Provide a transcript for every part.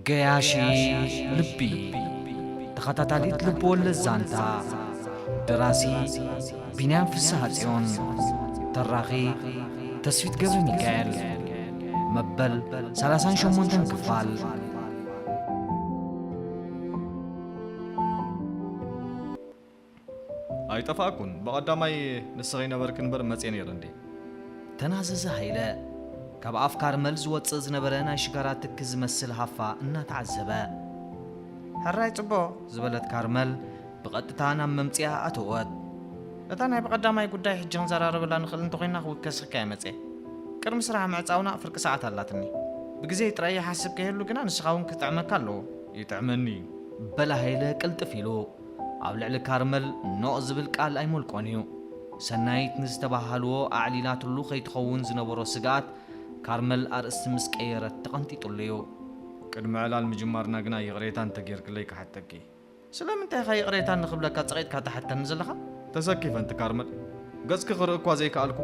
ገያሺ ልቢ፣ ተኸታታሊት ልብወለድ ዛንታ። ደራሲ ቢንያም ፍስሃጽዮን። ተራኺ ተስፊት ገብረ ሚካኤል። መበል ሰላሳን ሸሞንተን ክፋል። ኣይጠፋእኩን። ብቐዳማይ ንስኺ ነበርኪ እምበር መጽየ ነይረ እንዴ? ተናዘዘ ሃይለ፣ ካብ ኣፍ ካርመል ዝወጽእ ዝነበረ ናይ ሽጋራ ትኪ ዝመስል ሃፋ እናተዓዘበ። ሕራይ ጽቡቕ፣ ዝበለት ካርመል ብቐጥታ ናብ መምጽኢኣ ኣተወት። እታ ናይ ብቐዳማይ ጉዳይ ሕጂ ክንዘራረበላ ንኽእል እንተኾይና ክውከሰካ እየ መጽየ። ቅድሚ ስራሕ ምዕጻውና ፍርቂ ሰዓት ኣላትኒ። ብግዜ ጥራይ ይሓስብ ከይህሉ ግና ንስኻ እውን ክጥዕመካ ኣለዎ። ይጥዕመኒ እዩ። በለ ሃይለ ቅልጥፍ ኢሉ። ኣብ ልዕሊ ካርመል ኖቕ ዝብል ቃል ኣይሞልቆን እዩ። ሰናይት ንዝተባሃልዎ ኣዕሊላትሉ ከይትኸውን ዝነበሮ ስግኣት ካርመል ኣርእስቲ ምስ ቀየረት ተቐንጢጡሉ እዩ። ቅድሚ ዕላል ምጅማርና ግና ይቕሬታ እንተጌርክለይ ክሓተኪ። ስለምንታይ ኢኻ ይቕሬታ ንኽብለካ ጸቒጥካ ትሓተኒ ዘለኻ? ተሰኪፈ እንቲ ካርመል፣ ገጽኪ ክርኢ እኳ ዘይከኣልኩ፣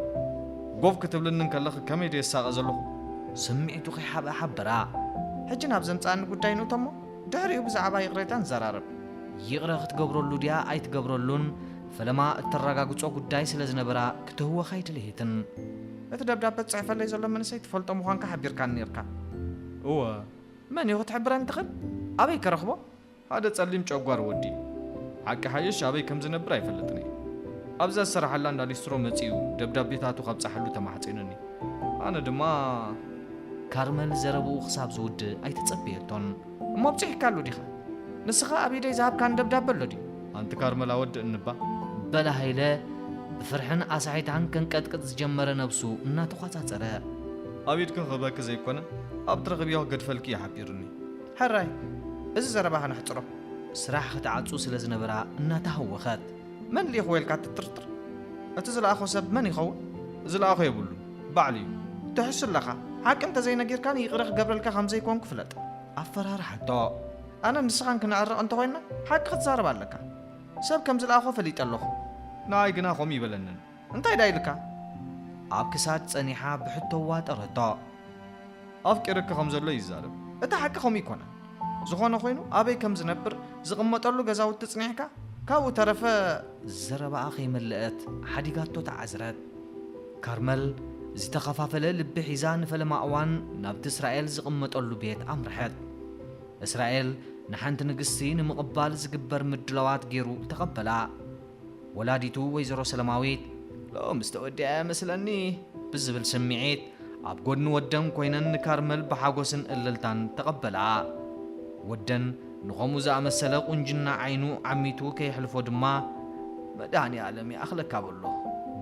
ጎፍ ክትብልኒ እንከለኺ ከመይ ድየ ዝሳቐ ዘለኹ? ስምዒቱ ከይሓብኣ ሓበራ። ሕጂ ናብ ዘምጽኣኒ ጉዳይ ንእቶ እሞ፣ ድሕሪኡ ብዛዕባ ይቕሬታ ንዘራረብ። ይቕረ ክትገብረሉ ድያ ኣይትገብረሉን፣ ፈለማ እተረጋግጾ ጉዳይ ስለ ዝነበራ ክትህወኽ ኣይደለየትን። እቲ ደብዳበ ትጽሕፈለይ ዘሎ መንእሰይ ትፈልጦ ምዃንካ ሓቢርካኒ ነይርካ። እወ። መን እዩ ክትሕብረኒ ትኽእል? ኣበይ ከረኽቦ? ሓደ ጸሊም ጨጓር ወዲ። ሓቂ ሓይሽ ኣበይ ከም ዝነብር ኣይፈልጥን እየ። ኣብዛ ዝሰርሓላ እንዳ ሊስትሮ መጺኡ ደብዳቤታቱ ከብጽሓሉ ተማሕጺኑኒ። ኣነ ድማ። ካርመል ዘረብኡ ክሳብ ዝውድእ ኣይተጸበየቶን። እሞ ኣብጺሕካሉ ዲኻ? ንስኻ ኣብ ኢደይ ዝሃብካኒ ደብዳበ ኣሎ ድዩ? ኣንቲ ካርመል ኣወድእኒ እባ። በለ ሃይለ ብፍርሕን ኣሳሒታን ከንቀጥቅጥ ዝጀመረ ነብሱ እናተቖጻጸረ። ኣብ ኢድኪ ክህበኪ ዘይኮነ፣ ኣብ ትረኽብዮ ክገድፈልኪ እዩ ሓቢሩኒ። ሕራይ፣ እዚ ዘረባኻ ነሕጽሮ። ስራሕ ክትዓጹ ስለ ዝነበራ እናተሃወኸት። መን ልኢኽዎ ኢልካ ትጥርጥር? እቲ ዝለኣኾ ሰብ መን ይኸውን? ዝለኣኾ የብሉን፣ ባዕሉ እዩ። ትሕሱ ኣለኻ። ሓቂ እንተዘይነጊርካኒ ይቕረ ክገብረልካ ከም ዘይኮንኩ ፍለጥ። ኣፈራርሓቶ። ኣነን ንስኻን ክንዕረቕ እንተኾይንና ሓቂ ክትዛረብ ኣለካ። ሰብ ከም ዝለኣኾ ፈሊጠ ኣለኹ። ንዓይ ግና ከምኡ ይበለንን። እንታይ ዳ ኢልካ? ኣብ ክሳድ ጸኒሓ ብሕቶ ዋጠረቶ። ኣፍቂርኪ ከም ዘሎ ይዛረብ። እቲ ሓቂ ከምኡ ኣይኮነን። ዝኾነ ኮይኑ ኣበይ ከም ዝነብር ዝቕመጠሉ ገዛውቲ ጽኒሕካ ካብኡ ተረፈ። ዘረባኣ ከይመለአት ሓዲጋቶ ተዓዝረት። ካርመል ዝተኸፋፈለ ልቢ ሒዛ ንፈለማ እዋን ናብቲ እስራኤል ዝቕመጠሉ ቤት ኣምርሐት። እስራኤል ንሓንቲ ንግስቲ ንምቕባል ዝግበር ምድላዋት ገይሩ ተቐበላ። ወላዲቱ ወይዘሮ ሰለማዊት፣ "ሎምስ ተወዲኣ እያ መስለኒ" ብዝብል ስምዒት ኣብ ጎድኒ ወደን ኮይነን ንካርመል ብሓጎስን እልልታን ተቐበልኣ። ወደን ንኸምኡ ዝኣመሰለ ቁንጅና ዓይኑ ዓሚቱ ከየሕልፎ ድማ፣ "መድሃኔ ኣለም ይኣኽለካ በሎ"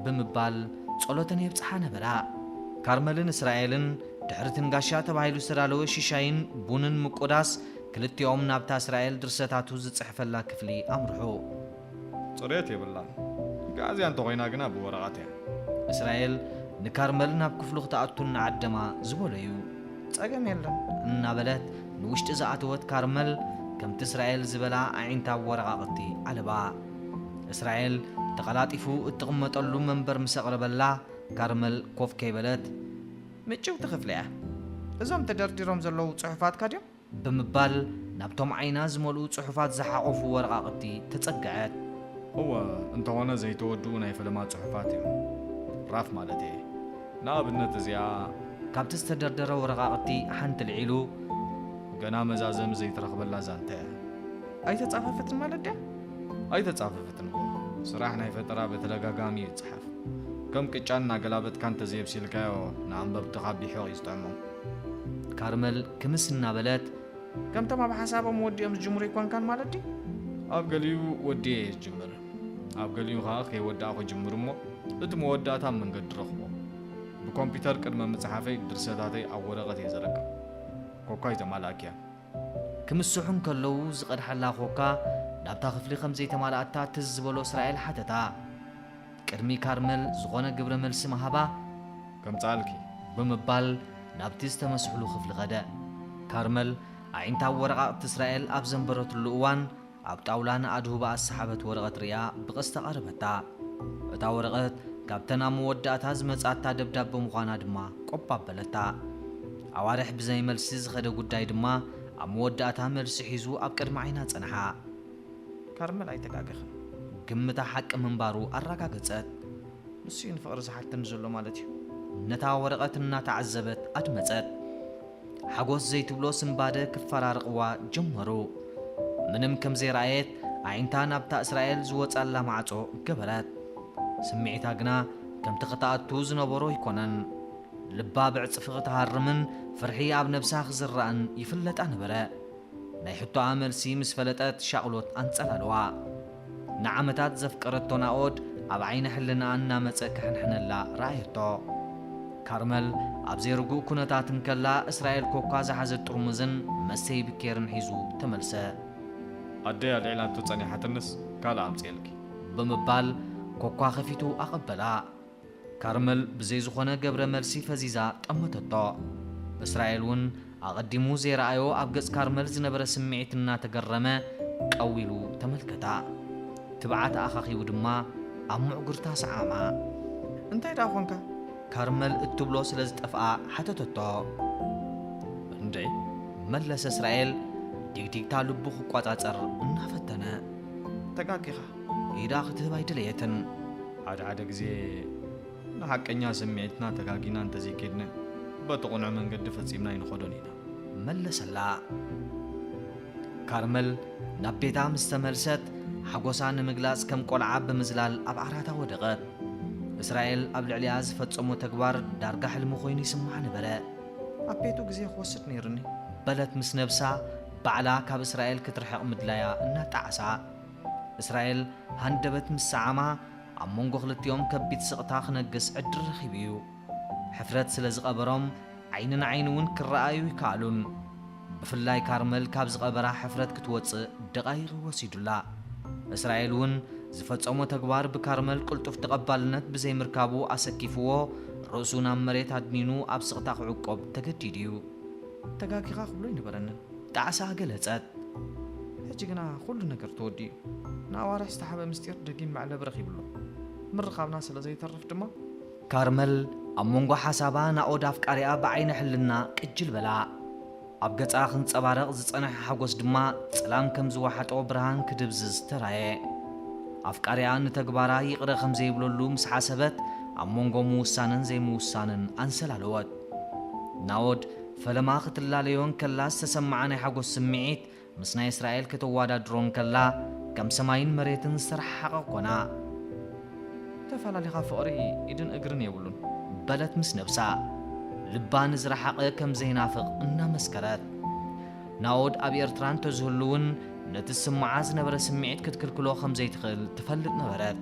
ብምባል ጸሎተን የብጽሓ ነበራ። ካርመልን እስራኤልን ድሕሪ ትንጋሻ ተባሂሉ ዝተዳለወ ሽሻይን ቡንን ምቁዳስ፣ ክልቲኦም ናብታ እስራኤል ድርሰታቱ ዝጽሕፈላ ክፍሊ ኣምርሑ። ጽሬት የብላን። ጋዝያ እንተኾይና ግና ብወረቐት እያ። እስራኤል ንካርመል ናብ ክፍሉ ክትኣቱ እናዓደማ ዝበሎ እዩ። "ጸገም የለን" እናበለት ንውሽጢ ዝኣተወት ካርመል፣ ከምቲ እስራኤል ዝበላ ኣዒንታ ወረቓቕቲ ኣለባ። እስራኤል ተቐላጢፉ እትቕመጠሉ መንበር ምስ ኣቕረበላ፣ ካርመል ኮፍ ከይበለት፣ "ምጭውቲ ክፍሊ እያ። እዞም ተደርዲሮም ዘለዉ ጽሑፋትካ ድዮም?" ብምባል ናብቶም ዓይና ዝመልኡ ጽሑፋት ዝሓቖፉ ወረቓቕቲ ተጸግዐት። "እወ፣ እንተኾነ ዘይተወድኡ ናይ ፈለማ ጽሑፋት እዮም። ራፍ ማለት እየ። ንኣብነት እዚኣ" ካብቲ ዝተደርደረ ወረቓቕቲ ሓንቲ ልዒሉ፣ "ገና መዛዘሚ ዘይተረኽበላ ዛንታ እያ። ኣይተጻፈፈትን ማለት ድያ?" "ኣይተጻፈፈትን እኮ። ስራሕ ናይ ፈጠራ በተደጋጋሚ እዩ ዝጸሓፍ። ከም ቅጫ እናገላበጥካ እንተዘየብሲልካዮ ንኣንበብትኻ ቢሒቕ እዩ ዝጥዕሞም።" ካርመል ክምስ እናበለት፣ "ከምቶም ኣብ ሓሳቦም ወዲኦም ዝጅምሩ ኣይኮንካን ማለት ድዩ?" "ኣብ ገሊኡ ወዲኤ እየ ዝጅምር። ኣብ ገሊኡ ኸኣ ከይወዳእኹ ይጅምር እሞ፣ እቲ መወዳእታ ኣብ መንገዲ ረኽቦ። ብኮምፒተር ቅድመ ምጽሓፈይ ድርሰታተይ ኣብ ወረቐት እየ ዘረክብ። ኮኳይ ተማላእክያ። ክምስሑ እንከለዉ ዝቐድሓላ ኮካ ናብታ ክፍሊ ከም ዘይተማልኣታ ትዝ ዝበሎ እስራኤል ሓተታ። ቅድሚ ካርመል ዝኾነ ግብረ መልሲ ምሃባ፣ "ከምጽኣልኪ" ብምባል ናብቲ ዝተመስሕሉ ክፍሊ ኸደ። ካርመል ኣዒንታ ኣብ ወረቓቕቲ እስራኤል ኣብ ዘንበረትሉ እዋን፣ ኣብ ጣውላ ንኣድሁባ ዝሰሓበት ወረቐት ርእያ ብቐስታ ቀረበታ። እታ ወረቐት ካብተን ኣብ መወዳእታ ዝመጻታ ደብዳበ ምዃና ድማ ቆብ ኣበለታ። ኣዋርሕ ብዘይ መልሲ ዝኸደ ጉዳይ ድማ ኣብ መወዳእታ መልሲ ሒዙ ኣብ ቅድሚ ዓይና ጸንሓ። ካርመል ኣይተጋገኽን። ግምታ ሓቂ ምንባሩ ኣረጋገጸት። ንሱ እዩ ንፍቕሪ ዝሓተኒ ዘሎ ማለት እዩ። ነታ ወረቐት እናተዓዘበት ኣድመጸት። ሓጎስ ዘይትብሎ ስንባደ ክፈራርቕዋ ጀመሩ። ምንም ከም ዘይረኣየት ኣዒንታ ናብታ እስራኤል ዝወጻላ ማዕጾ ገበረት። ስምዒታ ግና ከምቲ ክትኣቱ ዝነበሮ ኣይኮነን። ልባ ብዕጽፊ ክትሃርምን ፍርሒ ኣብ ነብሳ ክዝራእን ይፍለጣ ነበረ። ናይ ሕቶኣ መልሲ ምስ ፈለጠት ሻቕሎት ኣንጸላልዋ። ንዓመታት ዘፍቀረቶ ናኦድ ኣብ ዓይኒ ሕልናኣ እናመጸ ክሕንሕነላ ረኣየቶ። ካርመል ኣብ ዘይርጉእ ኩነታት እንከላ እስራኤል ኮካ ዝሓዘት ጥርሙዝን መስተዪ ብኬርን ሒዙ ተመልሰ። ኣደይ ኣልዒላቶ ጸኒሓትንስ ካልእ ኣምጽኤልኪ። ብምባል ኮካ ከፊቱ ኣቐበላ። ካርመል ብዘይ ዝኾነ ገብረ መልሲ ፈዚዛ ጠመተቶ። እስራኤል እውን ኣቐዲሙ ዘይረኣዮ ኣብ ገጽ ካርመል ዝነበረ ስምዒት እናተገረመ ቀው ኢሉ ተመልከታ። ትብዓት ኣኻኺቡ ድማ ኣብ ምዕጉርታ ሰዓማ። እንታይ ደኣ ኾንካ? ካርመል እትብሎ ስለ ዝጠፍኣ ሓተተቶ። እንዴ? መለሰ እስራኤል ዲግዲግታ ልቡ ክቋጻጸር እናፈተነ። ተጋጊኻ። ኢዳ ክትህብ ኣይደለየትን። ሓደ ሓደ ግዜ ንሓቀኛ ስምዒትና ተጋጊና እንተዘይኬድና በቲ ቁኑዕ መንገዲ ፈጺምና ኣይንኸዶን ኢና። መለሰላ። ካርመል ናብ ቤታ ምስ ተመልሰት ሓጎሳ ንምግላጽ ከም ቆልዓ ብምዝላል ኣብ ዓራታ ወደቐት። እስራኤል ኣብ ልዕሊኣ ዝፈጸሞ ተግባር ዳርጋ ሕልሚ ኮይኑ ይስምዓ ነበረ። ኣብ ቤቱ ግዜ ክወስድ ነይሩኒ። በለት ምስ ነብሳ ባዕላ ካብ እስራኤል ክትርሕቕ ምድላያ እናጣዕሳ። እስራኤል ሃንደበት ምስ ሰዓማ ኣብ መንጎ ክልቲኦም ከቢድ ስቕታ ክነግስ ዕድል ረኺቡ እዩ። ሕፍረት ስለ ዝቐበሮም ዓይኒ ንዓይኒ እውን ክረኣዩ ይከኣሉን። ብፍላይ ካርመል ካብ ዝቐበራ ሕፍረት ክትወጽእ ደቓይቕ ወሲዱላ። እስራኤል እውን ዝፈጸሞ ተግባር ብካርመል ቅልጡፍ ተቐባልነት ብዘይምርካቡ ኣሰኪፍዎ ርእሱ ናብ መሬት ኣድኒኑ ኣብ ስቕታ ክዕቆብ ተገዲዱ እዩ። ተጋጊኻ ክብሎ ኣይነበረንን። ጣዕሳ ገለጸት። ሕጂ ግና ኩሉ ነገር ተወዲኡ። ንኣዋርሕ ዝተሓበ ምስጢር ደጊም መዕለቢ ረኺቡ ኣሎ። ምርኻብና ስለ ዘይተርፍ ድማ። ካርመል ኣብ መንጎ ሓሳባ ናኦድ ኣፍቃሪኣ ብዓይኒ ሕልና ቅጅል በላ። ኣብ ገጻ ክንጸባረቕ ዝጸንሐ ሓጎስ ድማ ጸላም ከም ዝወሓጦ ብርሃን ክድብዝዝ ተራየ። ኣፍቃሪኣ ንተግባራ ይቕረ ከም ዘይብለሉ ምስ ሓሰበት ኣብ መንጎ ምውሳንን ዘይምውሳንን ኣንሰላለወት። ናኦድ ፈለማ ክትላለዮ እንከላ ዝተሰምዓ ናይ ሓጎስ ስምዒት ምስ ናይ እስራኤል ከተወዳድሮ እንከላ ከም ሰማይን መሬትን ዝተረሓሓቐ ኮና። ተፈላሊኻ ፍቕሪ ኢድን እግርን የብሉን። በለት ምስ ነብሳ። ልባ ንዝረሓቐ ከም ዘይናፍቕ እናመስከረት። ናኦድ ኣብ ኤርትራ እንተዝህሉ እውን ነቲ ዝስምዓ ዝነበረ ስምዒት ክትክልክሎ ከም ዘይትኽእል ትፈልጥ ነበረት።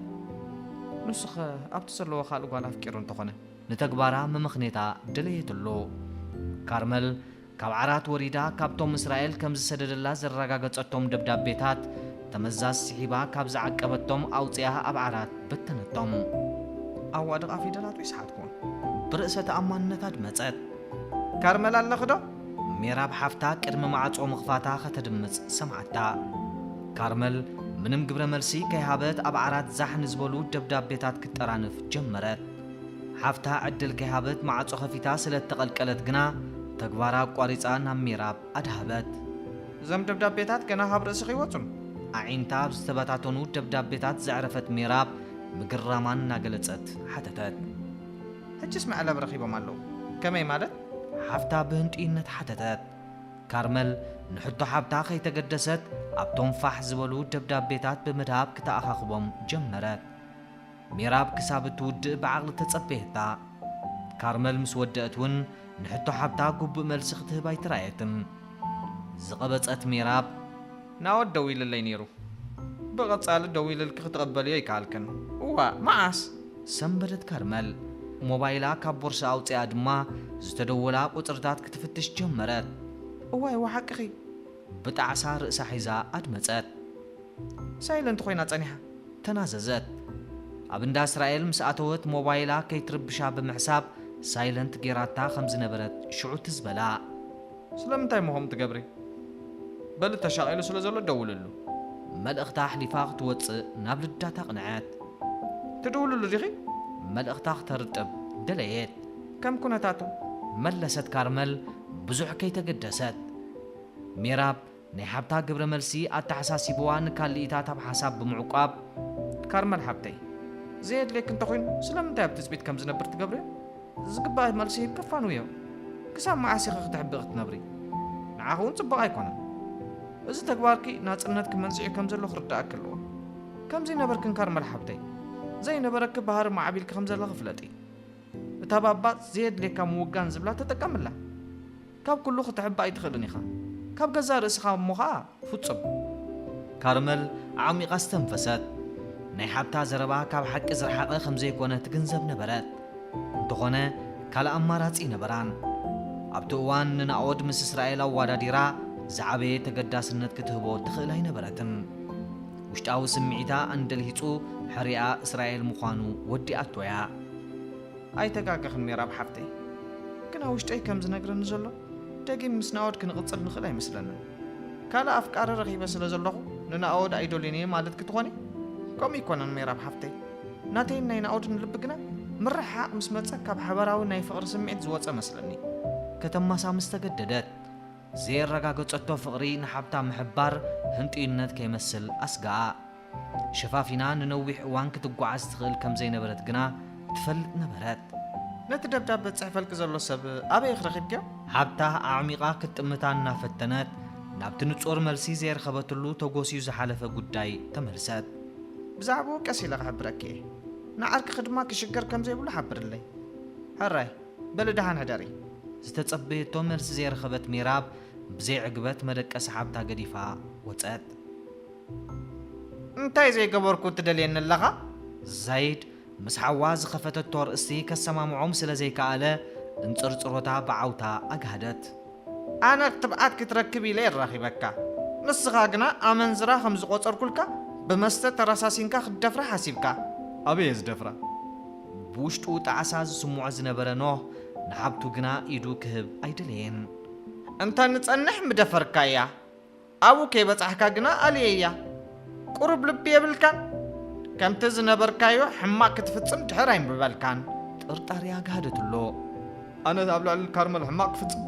ንሱኸ ኣብቲ ዘለዎ ካልእ ጓል ኣፍቂሩ እንተኾነ? ንተግባራ መመኽኔታ ደለየትሉ። ካርመል ካብ ዓራት ወሪዳ ካብቶም እስራኤል ከም ዝሰደደላ ዘረጋገጸቶም ደብዳቤታት ተመዛዝ ስሒባ ካብ ዝዓቀበቶም ኣውጺኣ ኣብ ዓራት በተነቶም። ኣዋድቓ ፊደላቱ ይስሓትኩን። ብርእሰ ተኣማንነት ኣድመጸት። ካርመል ኣለኺ ዶ? ሜራብ ሓፍታ ቅድሚ ማዕጾ ምኽፋታ ከተድምጽ ሰምዓታ። ካርመል ምንም ግብረ መልሲ ከይሃበት ኣብ ዓራት ዛሕ ንዝበሉ ደብዳቤታት ክትጠራንፍ ጀመረት። ሓፍታ ዕድል ከይሃበት ማዕጾ ከፊታ ስለ እተቐልቀለት ግና ተግባራ ኣቋሪጻ ናብ ሜራብ ኣድሃበት። እዞም ደብዳቤታት ገና ካብ ርእስኺ ይወጹን። ኣዒንታ ኣብ ዝተበታተኑ ደብዳቤታት ዘዕረፈት ሜራብ ምግርራማ እናገለጸት ሓተተት። ሕጅስ መዕለቢ ረኺቦም ኣለዉ። ከመይ ማለት? ሓፍታ ብህንጡይነት ሓተተት። ካርመል ንሕቶ ሓብታ ከይተገደሰት ኣብቶም ፋሕ ዝበሉ ደብዳቤታት ብምድሃብ ክተኣኻኽቦም ጀመረት። ሜራብ ክሳብ እትውድእ ብዓቕሊ ተጸበየታ። ካርመል ምስ ወደአት እውን ንሕቶ ሓብታ ግቡእ መልሲ ክትህብ ኣይተራእየትን። ዝቐበጸት ሜራብ፣ ናኦድ ደዊልለይ ነይሩ። ብቐጻሊ ደዊልልኪ ክትቕበልዮ ኣይከኣልክን። እዋእ፣ መዓስ? ሰንበደት ካርመል። ሞባይላ ካብ ቦርሳ ኣውጺኣ ድማ ዝተደወላ ቁጽርታት ክትፍትሽ ጀመረት። እዋይ፣ እዋ ሓቅኺ። ብጣዕሳ ርእሳ ሒዛ ኣድመጸት። ሳይለንት ኮይና ጸኒሓ። ተናዘዘት። ኣብ እንዳ እስራኤል ምስ ኣተወት ሞባይላ ከይትርብሻ ብምሕሳብ ሳይለንት ጌራታ ከም ዝነበረት ሽዑ ትዝ በላ። ስለምንታይ እሞ ከምኡ ትገብሪ? በሊ ተሻቒሉ ስለ ዘሎ ደውልሉ። መልእኽታ ኣሕሊፋ ክትወጽእ ናብ ልዳት ኣቕንዐት። ትድውልሉ ዲኺ? መልእኽታ ክተርጥብ ደለየት። ከም ኩነታቱ። መለሰት ካርመል ብዙሕ ከይተገደሰት። ሜራብ ናይ ሓብታ ግብረ መልሲ ኣተሓሳሲብዋ ንካልኢታት ኣብ ሓሳብ ብምዕቋብ፣ ካርመል ሓብተይ፣ ዘየድልየኪ እንተኾይኑ ስለምንታይ ኣብ ትጽቢት ከም ዝነብር ትገብርዮ? ዝግባእ መልሲ ሂብኪ ፋንውዮ። ክሳብ መዓስ ኢኺ ክትሕብኢ ክትነብሪ? ንዓኺ እውን ጽቡቕ ኣይኮነን። እዚ ተግባርኪ ናጽነትኪ መንዚዑ ከም ዘሎ ክርድኣኪ ኣለዎ። ከም ዘይነበርክን ካርመል ሓብተይ፣ ዘይነበረኪ ባህሪ ማዕቢልኪ ከም ዘለኺ ፍለጢ። እታ ባባ ዘየድልየካ ምውጋን ዝብላ ተጠቀምላ። ካብ ኩሉ ክትሕቢ ኣይትኽእልን ኢኻ። ካብ ገዛእ ርእስኻ እሞ ኸኣ ፍጹም። ካርመል ኣዕሚቓ ዝተንፈሰት። ናይ ሓብታ ዘረባ ካብ ሓቂ ዝረሓቐ ከም ዘይኮነ ትግንዘብ ነበረት። እንተኾነ ካልእ ኣማራጺ ኣይነበራን። ኣብቲ እዋን ንናኦድ ምስ እስራኤል ኣወዳዲራ ዝዓበየ ተገዳስነት ክትህቦ ትኽእል ኣይነበረትን። ውሽጣዊ ስምዒታ ኣንደልሂጹ ሕሪኣ እስራኤል ምዃኑ ወዲኣቶ እያ። ኣይተጋገኽን ሜራብ ሓፍተይ፣ ግና ውሽጠይ ከም ዝነግረኒ ዘሎ ደጊም ምስ ናኦድ ክንቕጽል ንኽእል ኣይመስለንን። ካልእ ኣፍቃሪ ረኺበ ስለ ዘለኹ ንናኦድ ኣይደልዮን እየ ማለትኪ ትኾኒ? ከምኡ ኣይኮነን ሜራብ ሓፍተይ። ናተይን ናይ ናኦድን ልቢ ግና ምርሕሓቕ ምስ መጸ ካብ ሓባራዊ ናይ ፍቕሪ ስምዒት ዝወጸ መስለኒ። ከተማሳ ምስ ተገደደት፣ ዘየረጋገጸቶ ፍቕሪ ንሓብታ ምሕባር ህንጥዩነት ከይመስል ኣስግኣ። ሸፋፊና ንነዊሕ እዋን ክትጓዓዝ ትኽእል ከም ዘይነበረት ግና ትፈልጥ ነበረት። ነቲ ደብዳበ ዝጽሕፈልኪ ዘሎ ሰብ ኣበይ ኢኺ ረኺብክዮ? ሓብታ ኣዕሚቓ ክትጥምታ እናፈተነት፣ ናብቲ ንጹር መልሲ ዘይረኸበትሉ ተጎስዩ ዝሓለፈ ጉዳይ ተመልሰት። ብዛዕባኡ ቀስ ኢለ ክሕብረኪ እየ። ንዓርክኺ ድማ ክሽገር ከም ዘይብሉ ሓብርለይ። ሕራይ፣ በሊ ደሓን ሕደሪ። ዝተጸበየቶ መልሲ ዘይረኸበት ሜራብ ብዘይ ዕግበት መደቀሲ ሓብታ ገዲፋ ወጸት። እንታይ ዘይገበርኩ ትደልየኒ ኣለኻ? ዛይድ ምስ ሓዋ ዝኸፈተቶ ርእሲ ከሰማምዖም ስለ ዘይከኣለ፣ እንጽርጽሮታ ብዓውታ ኣግሃደት። ኣነ ትብዓት ክትረክብ ኢለ እየ ረኺበካ። ንስኻ ግና ኣመንዝራ ከም ዝቖጸርኩልካ፣ ብመስተ ተረሳሲንካ ክትደፍራ ሓሲብካ። ኣበይ እየ ዝደፍራ? ብውሽጡ ጣዕሳ ዝስምዖ ዝነበረ ኖህ፣ ንሓብቱ ግና ኢዱ ክህብ ኣይደለየን። እንተ ንጸንሕ ምደፈርካያ። ኣብኡ ከይበጻሕካ ግና ኣልየያ። ቁሩብ ልቢ የብልካን? ከምቲ ዝነበርካዮ ሕማቕ ክትፍጽም ድሕር ኣይምበልካን። ጥርጣሬ ኣጋህደትሎ። ኣነ ኣብ ልዕሊ ካርመል ሕማቕ ክፍጽም?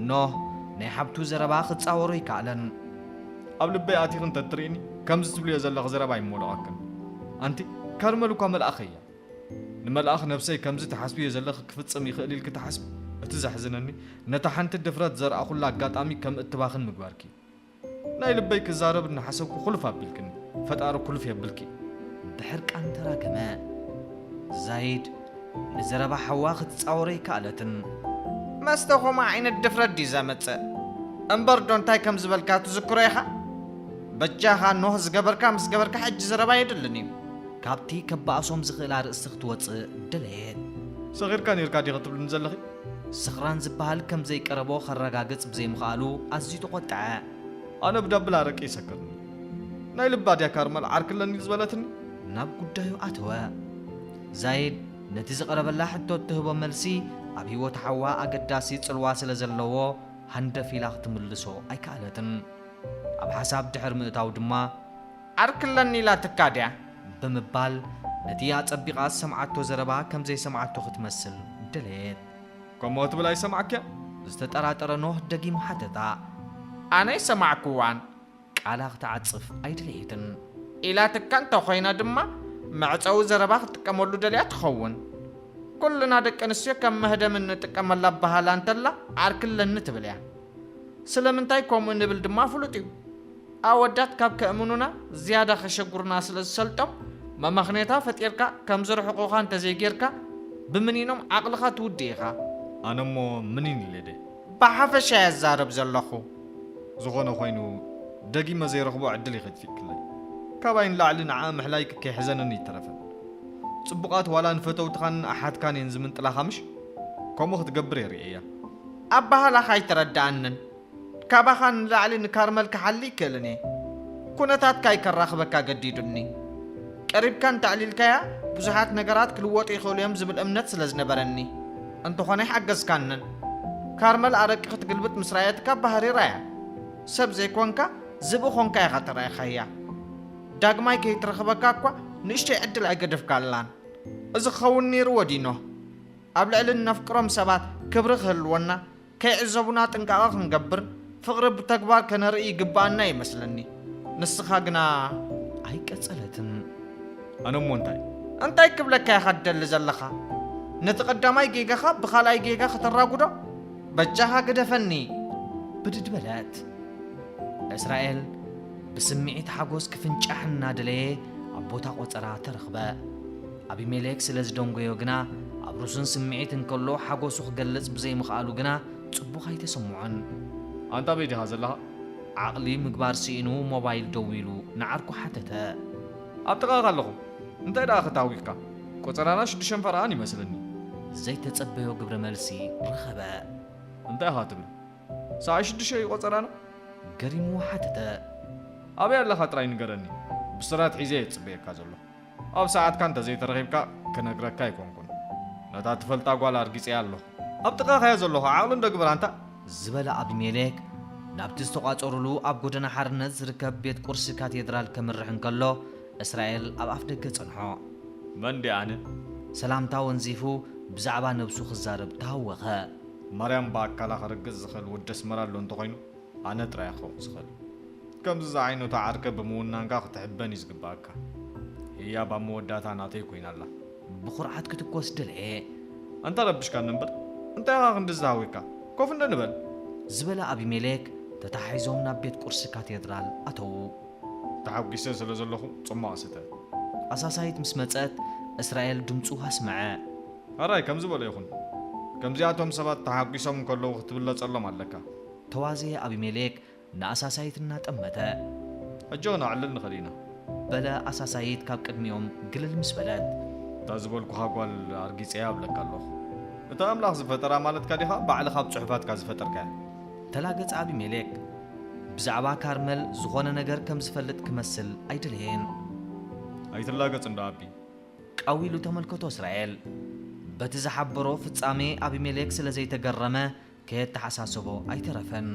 ኖህ ናይ ሓብቱ ዘረባ ክጻወሮ ኣይከኣለን። ኣብ ልበይ ኣቲኺ እንተ ትርእኒ፣ ከምዚ ትብልዮ ዘለኺ ዘረባ ኣይመወደቐክን። ኣንቲ፣ ካርመል እኳ መልኣኽ እያ። ንመልኣኽ ነብሰይ ከምዚ ትሓስብዮ ዘለኺ ክፍጽም ይኽእል ኢልኪ ትሓስቢ? እቲ ዘሕዝነኒ፣ ነታ ሓንቲ ድፍረት ዘርኣኹላ ኣጋጣሚ ከም እትባኽን ምግባርኪ። ናይ ልበይ ክዛረብ እናሓሰብኩ ኩልፍ ኣቢልክኒ። ፈጣሪ ኩልፍ የብልኪ። ብሕርቃን ተራገመ። ዛይድ ንዘረባ ሓዋ ክትጻወሮ ኣይከኣለትን። መስተ ከምኡ ዓይነት ድፍረት ድዩ ዘምጽእ? እምበር ዶ እንታይ ከም ዝበልካ ትዝክሮ ኢኻ? በጃኻ ኖህ ዝገበርካ ምስ ገበርካ ሕጂ ዘረባ የድልን እዩ። ካብቲ ከባእሶም ዝኽእል ኣርእስቲ ክትወጽእ ደለየት። ሰኺርካ ኔርካ ዲኺ ትብልኒ ዘለኺ? ስኽራን ዝበሃል ከም ዘይቀረቦ ከረጋግጽ ብዘይምኽኣሉ ኣዝዩ ተቖጥዐ። ኣነ ብዳብል ኣረቂ ይሰክርኒ። ናይ ልባ ድያ ካርመል ዓርኪ ኣለኒ ዝበለትኒ? ናብ ጉዳዩ ኣተወ። ዛይድ ነቲ ዝቐረበላ ሕቶ እትህቦ መልሲ ኣብ ህይወት ሓዋ ኣገዳሲ ጽልዋ ስለ ዘለዎ ሃንደፍ ኢላ ክትምልሶ ኣይከኣለትን። ኣብ ሓሳብ ድሕሪ ምእታው ድማ ዓርኪ ኣለኒ ኢላትካ ድያ? ብምባል ነቲ ኣጸቢቓ ዝሰምዓቶ ዘረባ ከም ዘይሰምዓቶ ክትመስል ደለየት። ከምኡ ትብል ኣይሰማዕክያ? ዝተጠራጠረ ኖህ ደጊሙ ሓተታ። ኣነ ኣይሰማዕክዋን። ቃላ ክትዓጽፍ ኣይደለየትን። ኢላትካ እንተኾይና ድማ መዕጸዊ ዘረባ ክትጥቀመሉ ደልያ ትኸውን። ኩልና ደቂ ኣንስትዮ ከም መህደሚ እንጥቀመላ ኣበሃህላ እንተላ ዓርኪ ኣለኒ ትብል እያ። ስለምንታይ ከምኡ ንብል ድማ ፍሉጥ እዩ። ኣወዳት ካብ ከእምኑና ዝያዳ ከሸግሩና ስለ ዝሰልጦም መመኽነይታ ፈጢርካ ከም ዝርሕቑኻ እንተዘይጌርካ ብምኒኖም ዓቕልኻ ትውድእ ኢኻ። ኣነ እሞ ምኒን ኢለ ድየ? ብሓፈሻ እየ ዝዛረብ ዘለኹ። ዝኾነ ኮይኑ ደጊመ ዘይረኽቦ ዕድል እዩ ከጥፊእክለይ። ካባይ ንላዕሊ ንዓኣ ምሕላይኪ ከይሕዘነኒ ኣይተረፈን። ጽቡቓት ዋላ ንፈተውትኻን ኣሓትካን እየን ዝምንጥላኻ ምሽ? ከምኡ ክትገብር እየ ርእየያ። ኣበሃህላኻ ኣይተረድኣንን። ካባኻ ንላዕሊ ንካርመል ክሓሊ ኣይክእልን እየ። ኩነታትካ እዩ ከራኽበካ ገዲዱኒ። ቀሪብካ እንተዕሊልካያ ብዙሓት ነገራት ክልወጡ ይኽእሉ እዮም ዝብል እምነት ስለ ዝነበረኒ። እንተኾነ ኣይሓገዝካንን። ካርመል ኣረቂ ክትግልብጥ ምስ ረኣየትካ ባህሪራ እያ። ሰብ ዘይኮንካ ዝብኢ ኮንካ ኢኻ ተራኢኻያ። ዳግማይ ከይትረኽበካ እኳ ንእሽተይ ዕድል ኣይገደፍካላን። እዚ ክኸውን ነይርዎ ድዩ ኖህ? ኣብ ልዕሊ እነፍቅሮም ሰባት ክብሪ ክህልወና፣ ከይዕዘቡና ጥንቃቐ ክንገብር፣ ፍቕሪ ብተግባር ከነርኢ ይግብኣና ይመስለኒ። ንስኻ ግና ኣይቀጸለትን። ኣነ እሞ እንታይ? እንታይ ክብለካ ኢኻ ትደሊ ዘለኻ? ነቲ ቀዳማይ ጌጋኻ ብኻልኣይ ጌጋ ከተራጉዶ? በጃኻ ግደፈኒ። ብድድ በለት። እስራኤል ብስምዒት ሓጎስ ክፍንጫሕ እናደለየ ኣብ ቦታ ቆጸራ ተረኽበ። ኣቢሜሌክ ስለ ዝደንጎዮ ግና፣ ኣብ ርሱን ስምዒት እንከሎ ሓጎሱ ክገልጽ ብዘይምኽኣሉ ግና ጽቡቕ ኣይተሰምዖን። ኣንታ ኣበይ ዲኻ ዘለኻ? ዓቕሊ ምግባር ስኢኑ ሞባይል ደዊሉ ንዓርኩ ሓተተ። ኣብ ጥቓኻ ኣለኹ። እንታይ ደኣ ክተሃዊኽካ? ቆጸራና ሽዱሽተን ፈረቓን ይመስለኒ። ዘይተጸበዮ ግብረ መልሲ ረኸበ። እንታይ ኢኻ ትብል? ሰዓት ሽዱሽተ እዩ ቆጸራና? ገሪሙ ሓተተ። ኣበይ ኣለኻ ጥራይ ንገረኒ። ብስራት ሒዘ እየ ዝጽበየካ ዘለኹ። ኣብ ሰዓትካ እንተዘይተረኺብካ ክነግረካ ኣይኮንኩን። ነታ ትፈልጣ ጓል ኣርጊጸያ ኣለኹ። ኣብ ጥቓኻ'የ ዘለኹ፣ ዓቕሊ እንዶ ግበር ኣንታ። ዝበለ ኣቢሜሌክ ናብቲ ዝተቋጸሩሉ ኣብ ጎደና ሓርነት ዝርከብ ቤት ቁርሲ ካቴድራል ከምርሕ እንከሎ፣ እስራኤል ኣብ ኣፍ ደገ ጸንሖ። መን ድየ ኣነ? ሰላምታ ወንዚፉ ብዛዕባ ነብሱ ክዛረብ ተሃወኸ። ማርያም ብኣካላ ክርግጽ ዝኽእል ወዲ ኣስመራ ኣሎ እንተኾይኑ፣ ኣነ ጥራይ ክኸውን ዝኽእል። ከምዚ ዝዓይነቱ ዓርከ ብምውናንካ ክትሕበን እዩ ዝግብኣካ። ህያብ ኣብ መወዳእታ ናተይ ኮይና ኣላ። ብኹርዓት ክትኮስ ደለየ። ኣንታ ረብሽካኒ እምበር፣ እንታይ ኢኻ ክንድዚ ተሃዊኽካ? ኮፍ እንዶ ንበል። ዝበለ ኣቢሜሌክ ተታሒዞም ናብ ቤት ቁርሲ ካቴድራል ኣተዉ። ተሓጒሰ ስለ ዘለኹ ጽሟቕ ስተ። ኣሳሳይት ምስ መጸት፣ እስራኤል ድምጹ ኣስመዐ። ሕራይ ከምዚ በሎ ይኹን። ከምዚኣቶም ሰባት ተሓጒሶም እንከለዉ ክትብለጸሎም ኣለካ። ተዋዘየ ኣቢሜሌክ ንኣሳሳይት እናጠመተ። ሕጂ ኸነዕልል ንኽእል ኢና። በለ ኣሳሳይት ካብ ቅድሚኦም ግልል ምስ በለት። እታ ዝበልኩኻ ጓል ኣርጊጸያ እብለካ ኣለኹ። እታ ኣምላኽ ዝፈጠራ ማለትካ ዲኻ ባዕልኻ ኣብ ጽሑፋትካ ዝፈጠርካያ? ተላገጸ ኣቢሜሌክ። ብዛዕባ ካርመል ዝኾነ ነገር ከም ዝፈልጥ ክመስል ኣይደለየን። ኣይትላገጽ እንዶ ኣቢ። ቃው ኢሉ ተመልከቶ እስራኤል። በቲ ዝሓበሮ ፍጻሜ ኣቢሜሌክ ስለ ዘይተገረመ ከየተሓሳሰቦ ኣይተረፈን።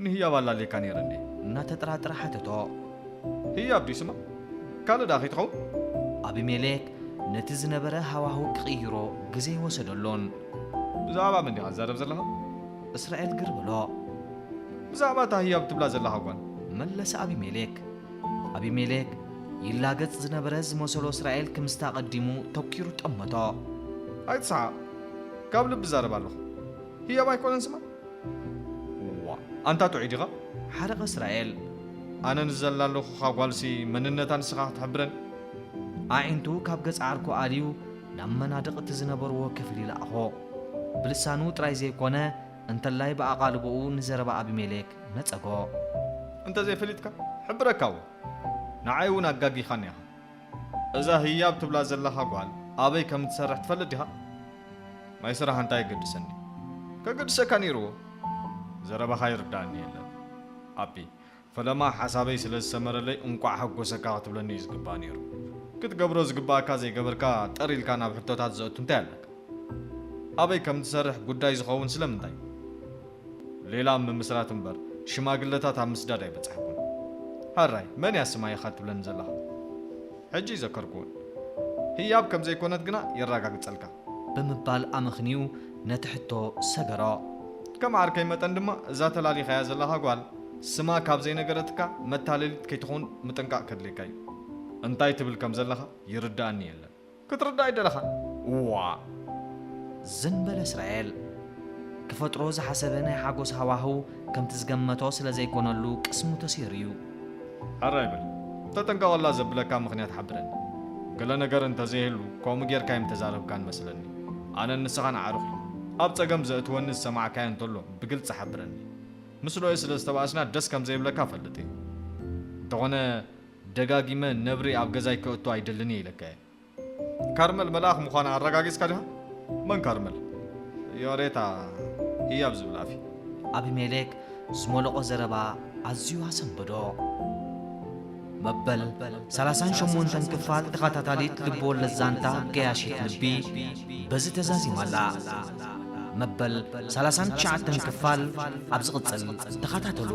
ንህያብ ኣላልየካ ነይረ እንዴ? እናተጠራጠረ ሓተቶ። ህያብ ድዩ ስማ? ካልእ ደኣ ከይትኸውን? ኣቢሜሌክ ነቲ ዝነበረ ሃዋህው ክቕይሮ ግዜ ኣይወሰደሉን። ብዛዕባ መን ዲኻ ትዛረብ ዘለኻ? እስራኤል ግር በሎ። ብዛዕባ እታ ህያብ ትብላ ዘለኻ ጓል። መለሰ ኣቢሜሌክ። ኣቢሜሌክ ይላገጽ ዝነበረ ዝመሰሎ እስራኤል ክምስታ ቀዲሙ ተኪሩ ጠመቶ። ኣይትስሓቕ። ካብ ልቢ እዛረብ ኣለኹ። ህያብ ኣይኮነን ስማ? ዋ፣ ኣንታ ጥዑይ ዲኻ? ሓረቐ እስራኤል። ኣነ ንዘላ ኣለኹኻ ጓልሲ መንነታ ንስኻ ክትሕብረን? ኣዒንቱ ካብ ገጽ ዓርኩ ኣልዩ ናብ መናድቕ እቲ ዝነበርዎ ክፍሊ ለኣኾ። ብልሳኑ ጥራይ ዘይኮነ፣ እንተላይ ብኣቓልቦኡ ንዘረባ ኣቢሜሌክ ነጸጎ። እንተዘይፈሊጥካ፣ ሕብረካ እወ። ንዓይ እውን ኣጋጊኻኒ ኢኻ። እዛ ህያብ ትብላ ዘለኻ ጓል ኣበይ ከም እትሰርሕ ትፈልጥ ዲኻ? ናይ ስራሕ እንታይ የገድሰኒ? ከገድሰካ ነይርዎ። ዘረባኻ ይርዳእኒ የለን። ኣቢ፣ ፈለማ ሓሳበይ ስለ ዝሰመረለይ እንቋዕ ሓጎሰካ ክትብለኒ እዩ ዝግባእ ነይሩ። ክትገብሮ ዝግባእካ ዘይገበርካ ጠር ኢልካ ናብ ሕቶታት ዘእቱ እንታይ ኣለካ? ኣበይ ከም ትሰርሕ ጉዳይ ዝኸውን ስለምንታይ? ሌላ ምምስራት እምበር ሽማግለታት ኣብ ምስዳድ ኣይበጻሕኩን። ሕራይ፣ መን እያ ስማ ኢኻ ትብለኒ ዘለኻ? ሕጂ ይዘከርኩ እውን። ህያብ ከም ዘይኮነት ግና የረጋግጸልካ። ብምባል ኣመኽንዩ ነቲ ሕቶ ሰገሮ። ከም ዓርከይ መጠን ድማ እዛ ተላሊኻያ ዘለኻ ጓል ስማ ካብ ዘይነገረትካ መታለሊት ከይትኸውን ምጥንቃቕ ከድልየካ እዩ። እንታይ ትብል ከም ዘለኻ ይርድኣኒ የለን። ክትርዳእ ኣይደለኻን። እዋ። ዝን በለ እስራኤል። ክፈጥሮ ዝሓሰበ ናይ ሓጎስ ሃዋህው ከምቲ ዝገመቶ ስለ ዘይኮነሉ ቅስሙ ተሰይሩ እዩ። ሕራይ በል። ተጠንቀቐላ ዘብለካ ምኽንያት ሓብረኒ። ገለ ነገር እንተዘይህሉ ከምኡ ጌርካ እዮም ተዛረብካን መስለኒ። ኣነን ንስኻን ኣዕሩኽ እዩ። ኣብ ጸገም ዘእትወኒ ዝሰማዕካዮ እንተሎ ብግልጺ ሓብረኒ። ምስ ሎኤ ስለ ዝተባእስና ደስ ከም ዘይብለካ እፈልጥ እየ። እንተኾነ ደጋጊመ ነብሪ ኣብ ገዛይ ከእቱ ኣይደልን እየ ኢለካ እየ። ካርመል መልኣኽ ምዃና ኣረጋጊጽካ ዲኻ? መን ካርመል? ዮሬታ ህያብ ዝብል ኣፊ። ኣቢሜሌክ ዝመለቖ ዘረባ ኣዝዩ ኣሰንበዶ። መበል ሰላሳን ሸሞንተን ክፋል ተኸታታሊት ልብወለድ ዛንታ ገያሺት ልቢ በዚ ተዛዚማ ኣላ። መበል ሰላሳን ትሽዓተን ክፋል ኣብ ዝቕጽል ተኸታተሉ።